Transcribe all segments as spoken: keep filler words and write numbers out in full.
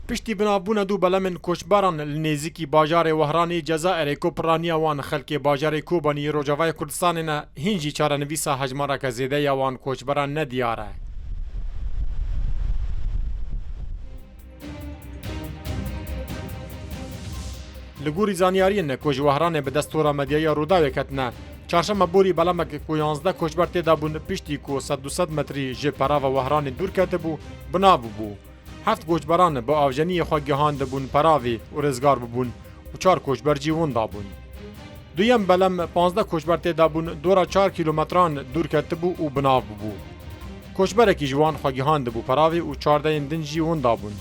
Piştî binavbûna du belemên koçberan li nêzîkî bajarê Wehranê Cezayirê ku piraniya wan xelkê bajarê Kobanî yê Rojavayê Kurdistanê ne, hîn jî çarenivîsa hejmareke zêde ya wan koçberan nediyar e. Li gorî zanyariyên ku ji Wehranê bi desttora medyaya Rûdawê ketine, çarşema borî belamek ku yanzdeh koçber tê de bûn, piştî ku sed du sed metrî ji perava Wehranê dûr ketibû, binav bû. Heft koçberan bi avjeniyê xwe gihandibûn peravê û rêzgar bibûn û çar koçber jî winda bûn. Duyem belem panzdeh koçber tê de bûn, dora çar kîlometran dûr ketibû û binav bûbû. Koçberekî ji wan xwe gihandibû peravê û çardeyên din jî winda bûn.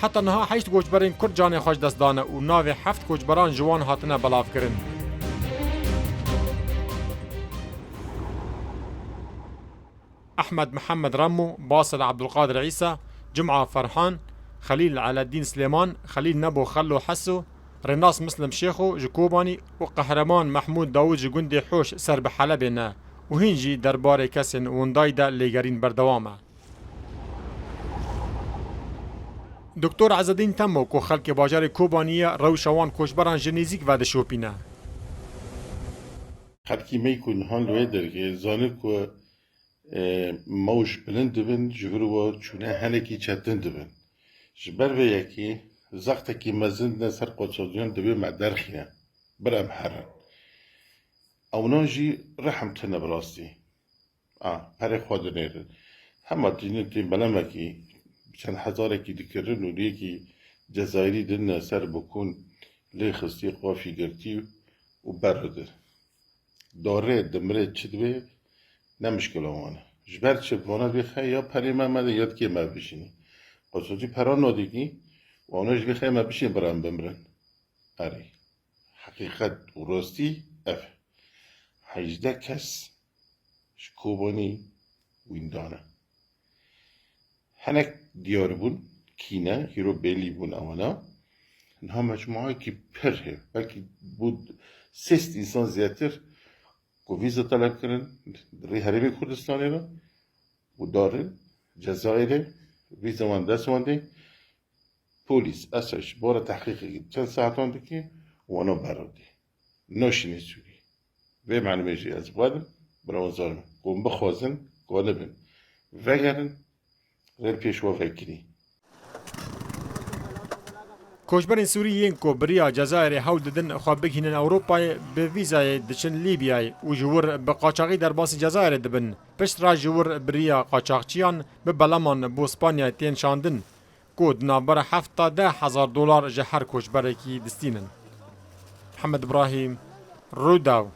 Heta niha heşt koçberên Kurd canê xwe ji dest dane û navê heft koçberan ji wan hatine belavkirin. Ehmed Mihemed Remo, Basil Ebdulqadir Îsa, Cuma Ferhan, Xelîl Eleddîn Silêman, Xelîl Nebo Xello Heso, Rênas Mislim Şêxo ji Kobanî û Qehreman Mehmûd Dawûd ji gundê Hoş ser bi Helebê ne û hîn jî derbarê kesên windayî de lêgerîn berdewam e. Doktor Ezedîn Temo ku xelkê bajarê Kobanî ye, rewşa wan koçberan ji nêzîk vedişopîne. Xelkî me ku niha li wê dergê zanin ku, e, me û ji bilind dibin, ji vir we çûne henekî çetin dibin. Ji ber vê yekê zextekî mezin ne ser qoçoziyan, divê me derxîne, bir em herin. Ewnan jî rehm tine bi rastî. A, perê xwe dinêrin. Hema tînin tê belemekî, çend hezarekî dikirin û yekî Cezayirî din ser bikûn lê xistî, qafî girtî û berdi. Darê, dimrê, çi dibê, ne mişkila wan e. Ji ber çi? Vana dibê xe ya perê me mede ya dikê me bişînî. Qasocî pera nadîkî, wana ji dibê xe me bişîn, biran bimrin. Erê. Heqîqet û rastî ev e. Hejdeh kes ji Kobanî wînda ne. Hinek diyar bûn, kî ne, hîro belî bûn ewana. Niha mecmuayekî pir hê, belkî bû sêst însan zêdetir ku vîza teleb kirin, rê herêmê Kurdistanê re û darin Cezayirê, vîza wan dest wan dê. Polîs, esas ji bo re tehqîqekî çend saetan dike, wana berê dê. Naşîne Sûrî. Vê melûmê jî ez xwedim, bira wan zanim. Ku em bixwazin, ganibin. Vegerin, rê pêş we vekirî. Koçberên Sûrî yên ku bi riya Cezayirê hewl didin xwe bigihînin Ewropayê, bi vîzayê diçin Lîbyayê û ji wir bi qaçaxî derbasî Cezayirê dibin. Piştre ji wir bi riya qaçaxçiyan bi belaman bo Spanyayê tên şandin, ku di navbera heft ta deh hezar dolar ji her koçberekî distînin. Mihemed Ibrahîm, Rûdaw.